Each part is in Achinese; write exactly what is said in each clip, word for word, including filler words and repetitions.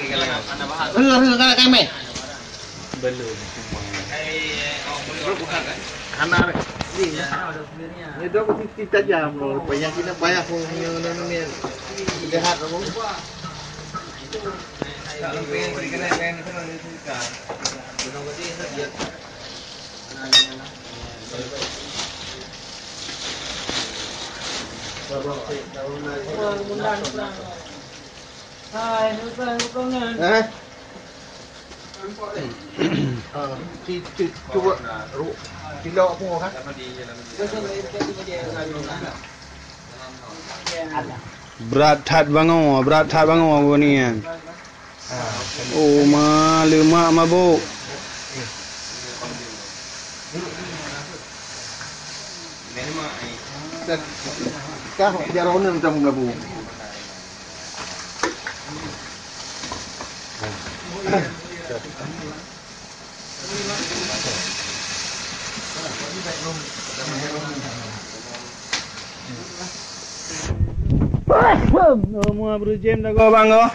Rhöh, rhöh, galak kami. Belum. Hana. Ni dok mesti tajam loh. Banyak kita payah pun punya ni. Lihat aku. Eh? Ah, ci-, ci-, cuba ru-, cilok aku kan? Brat that bangoe, brat that bangoe gobnyan. Oh, ma, leumak mabök. Kah, kah, jaroe neuh macam meugabu. Mua beurujem dagoe bang goe.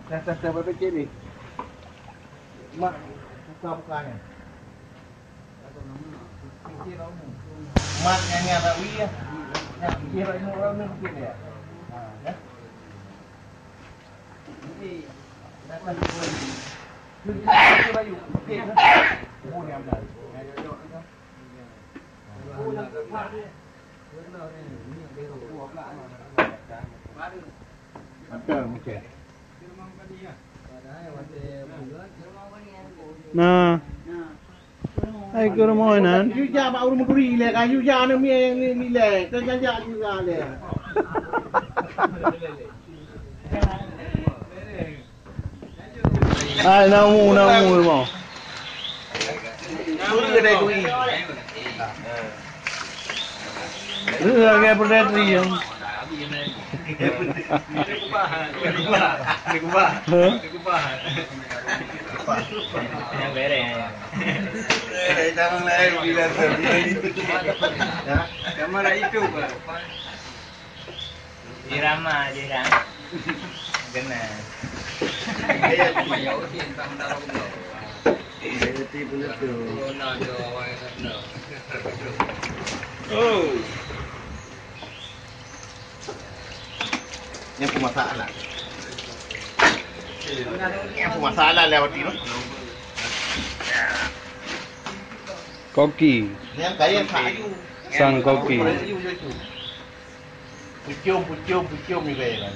Dah, dah, dah, berpikir ni. Mak, buka-buka ni. Mat nyan, nyan rawi ya. Nyan, dia rawi, rawi ni sikit dia. Ha, ya. Ini, datang dua ni. Dia rawi, sikit. Oh, ni ambil. Ada macam. Nah. Hai, keu rumoh nan. Yu jak bak ureueng meuturi lé kan, yu jak aneuk miet nyang ni, ni lé. Teuh jak yu jak lé. Hai, na umu, na umu rumoh. Ureueng dai kui. Ureueng lagèe perdana menteri, ya. Hah? Irama je kan. Kena. Oh. Nyan peumasalah. Nyan peumasalah lewat itu. Koki. Nyan kaya kayu. Sang koki. Pucung, pucung, pucung ni kaya kan.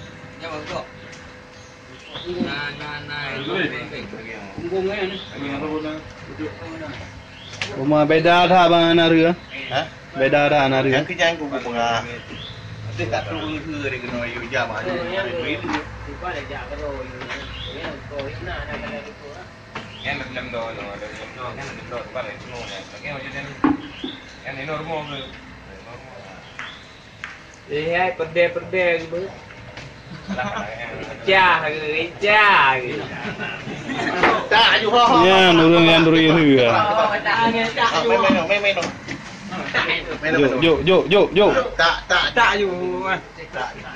Uma beda that bang aneuk reu. Ha? Beda that aneuk reu. Yang kejang kuku pengah. Nanti tak tu urut ke dia kena yu jam aja. Yang dalam dah, dah, dah, dah, yang dalam dah, bukan yang semua, yang, yang macam ni. Yang ni normal ke? Normal. Eh, hai, peureudèe-peureudèe geubeut. Cah geuh, cah geuh. Tak, aju, ho, ho. Nyan ureueng nyang duri tu, ya. Oh, tak, tak, tak, tak. Main, main, main, main. Jok, jok, jok, jok, jok. Tak, tak, tak. Tak aju. Tak, tak.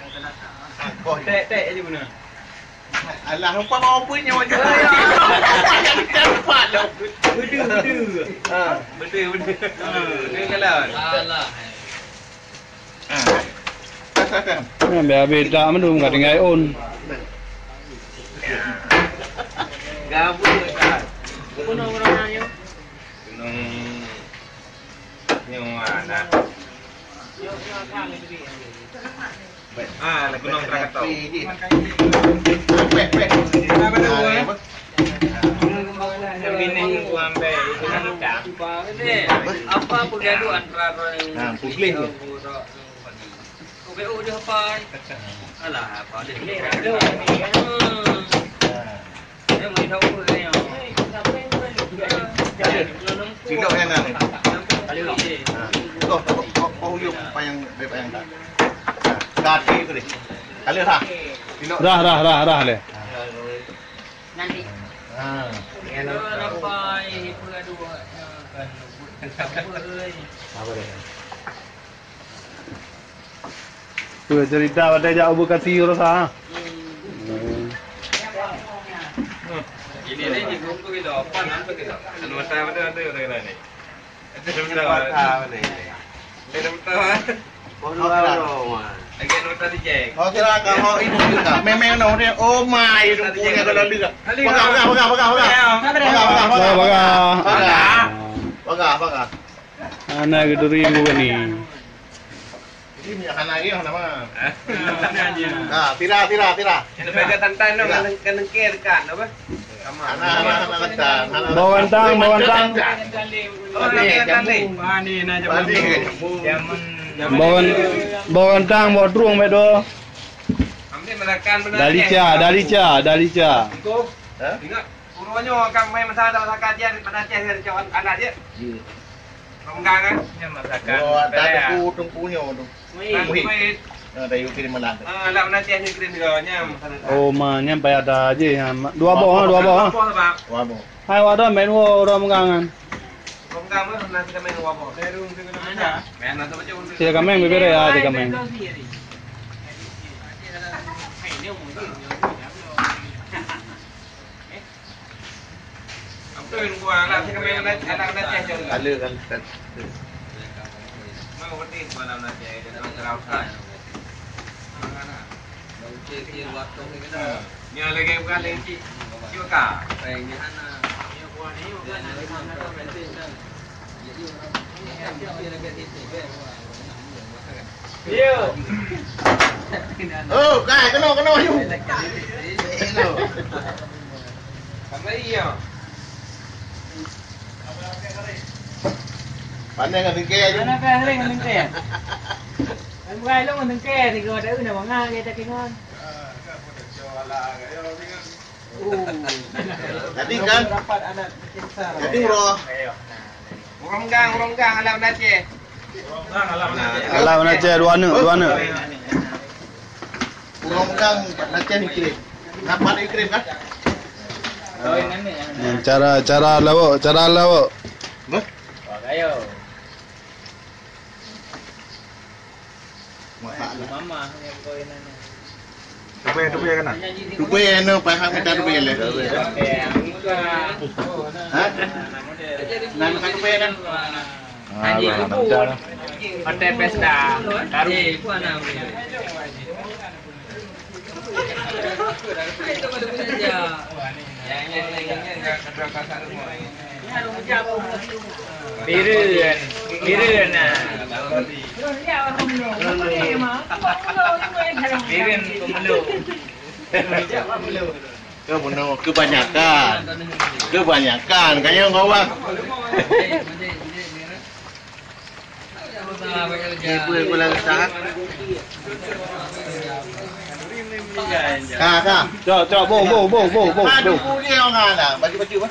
Tek, tek aju beuna. Alah, lupa bawa pun nyawa je. Jangan lupa dah. Betul, betul. Ha. Betul, betul. Ha, betul kalau. Alah. Ha. Kan biar beda mandum kat tinggal on. Gabung kan. Gunung-gunung nyo. Gunung nyo mana? Ah, Gunung Krakatau. Peh, peh. Apa nama, eh? Yang bini itu ambil, itu kan ikan. Apa peugaduh antara orang? Nah, publik ni. Oke, oh, dia apa? Alah, apa dia? Hmm. Nah. Dia main tahu ke ni? Cilok yang mana? Ha. Toh, toh, toh, toh, uyup payang, payang tak. Kati tu deh. Kalau dah. Cilok. Dah, dah, dah, dah leh. Nanti. Ha. Dia rapai, dia dua. Apa dia? Peue cerita watèe jak u Bekasi, Rosa? Hmm. Ini ni, ini kumpul kilo, apa, enam kilo? Anu mata mana ada, ada kena ni? Ada mata mana ni? Ada mata mana? Oh, dua orang. Lagi anu mata di Jack. Oh, kira kamu itu juga. Memang no, dia, oh my, itu punya kalau dia. Pegang, pegang, pegang, pegang, pegang. Pegang, pegang, pegang. Pegang. Pegang, pegang. Ana geuturi bukan ni. Ini minyak hana lagi, hana mah. Ha, pira, pira, pira. Yang lebih ke tantan tu, kan, kan nengke dekat, apa? Hana, hana, hana tantan, hana. Bawang tang, bawang tang. Oh, nengke tantan ni. Bawang, bawang tang, bawang trueng, bedo. Ambil masakan benar. Dalica, dalica, dalica. Hah? Ingat, uroe nyoe akan main masalah masakan dia daripada Aceh, dia cakap anak dia. Ronggang, kan? Nyan masakan. Oh, ada tungku, tungku nyoe tu. Muhit. Muhit. Ah, dari Ukraine malah. Ah, alat meunasih ni kira juga, nyan masalah. Oh, ma, nyan payah dah je, ha. Dua boh, ha, dua boh, ha. Dua boh, Bang. Dua boh. Hai, awak dah main wo, orang Meungang kan. Ronggang pun pernah kita main dua boh. Dari rumah kita main. Main atau macam mana? Tiga kameng, bibir ya, tiga kameng. Apa yang buat anak saya main, anak, anak saya jual? Ada kan, kan. Mau berhenti buat anak saya, dia tak terlalu sayang. Mana? Ni lagi bukan lagi. Cuba kah? Oh, kai, kena, kena, yu. Sampai iya. Pandai ngon tengke aja. Mana kai sering ngon tengke? Kan bukan lu ngon tengke, tiga ada na manga kita kingon. Jadi kan? Jadi uroe. Ureueng gang, ureueng gang, alam Aceh. Alam Aceh, dua aneuk, dua aneuk. Ureueng gang, Aceh dikirim. Dapat dikirim kan? Ni cara, cara lawak, cara lawak. Beh? Masak lah. Mama yang kau yang nanya. Tubé, tubé kan? Tubé anu, paham kita tubé le. Ha? Nan kan tubé kan? Ah, Haji Kubu. Hotel Pesta. Taruh. Bireuen, bireuen na. Bireuen peumuluk. Keubunoe keubanyakan. Keubanyakan. Kayang gawat. Ka, ka. Cok, cok, boh, boh, boh, boh, boh. Aduh, dia orang ada. Baju-baju apa?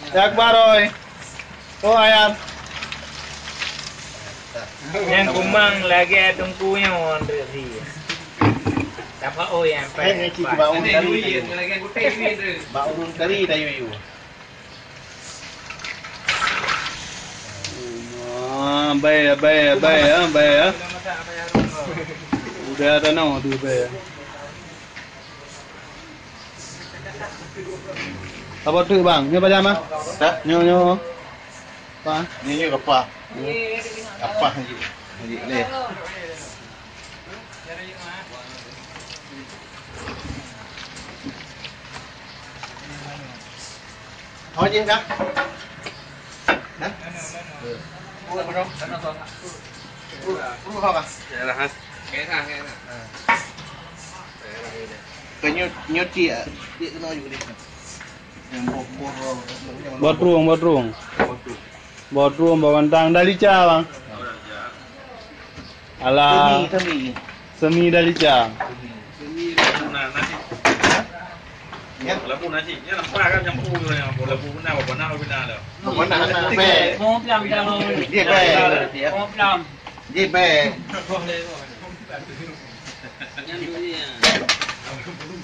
Ya, Akbar, oi. Oh, ayam. Nyang kumang lagèe teungku nyoe, Andre Zi. Siapa, oh, yang Eh, ni cik bau tadi. Bau tadi, dah, yu, yu. Ah, bai, bai, bai, ah, bai, ah. Udah ada nama tu, bai, ah. Apa tu, bang? Nyoe pajan, bang? Hah? Nyoe, nyoe. Apa? Nyoe, nyoe apa? Apa, Haji? Haji, ni. Ho jih dah. Dah? Puluh berapa? Puluh, puluh berapa? Ya lah, ha. Kena, kena. Ha. Kena, kena. Kena nyuci, ya. Dia kena juga dia. Yang boh, boh, boh, boh, boh. Boh trueng, boh trueng. Boh trueng. Boh trueng, boh gantang, dalica, bang. Alah. Semi, semi. Semi dalica. Semi. Semi dalica. Nah, nanti. Ya? Walaupun nanti, ya nampak kan campur tu yang walaupun benar, apa benar, apa benar dah. Apa benar, apa benar. Mau pelan, pelan, mau. Dia baik. Mau pelan. Dia baik.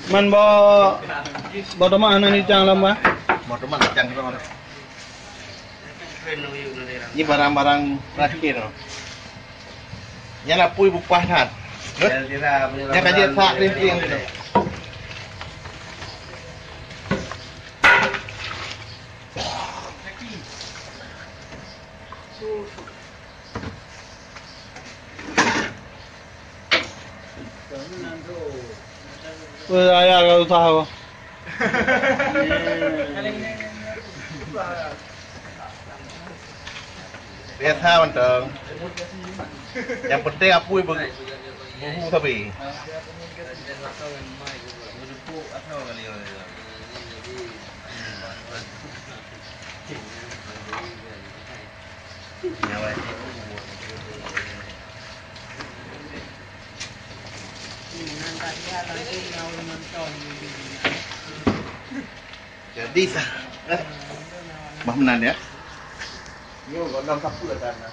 Man boh, boh tomat hana icang lom, bah? Boh tomat icang lom. Ni barang-barang terakhir. Nyan apui bupah that. Nyan ka jeuet sak linting tu. Weh, ayah ka usah ko. Biasa mantong. Yang penting apui be-, buhu sabe. Jadi sah. Eh. Bah meunan ya. Yo, enam sapu lah sana.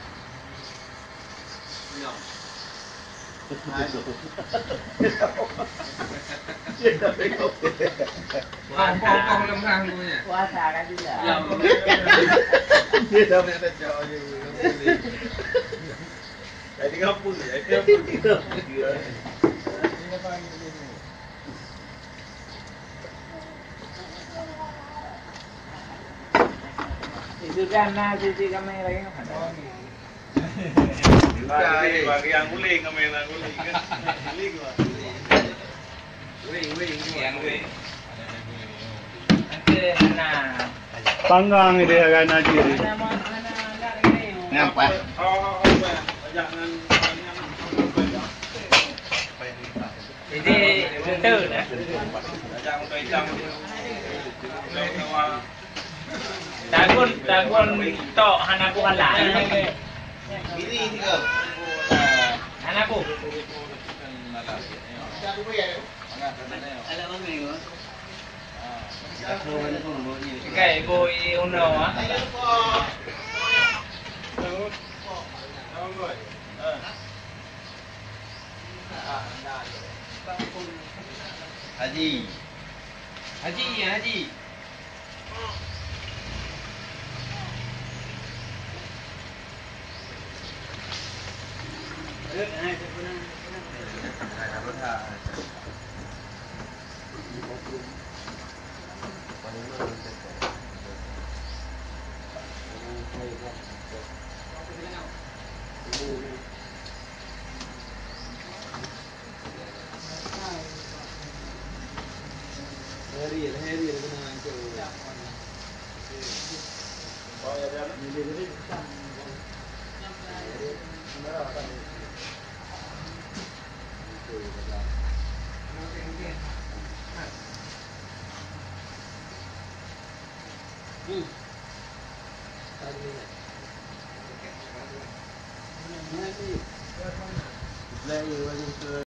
Wah, pokok lemah punya. Puasa kan juga. Ya. Dia dah punya tak jauh je. Tadi ngapa ya? Dia ngapa? Itu kan na sisi kami lagi. Bagi, bagi yang guling kami nak guling kan. Guling gua. Guling, guling, guling. Yang guling. Nanti na. Panggang dia kan aja. Nampak? Oh, oh, oh, oh. Jangan, jangan. Jadi, betul dah. Tagun, tagun tok hana buhala. Hana bu. Kai bu i uno ah. Haji. Haji, Haji.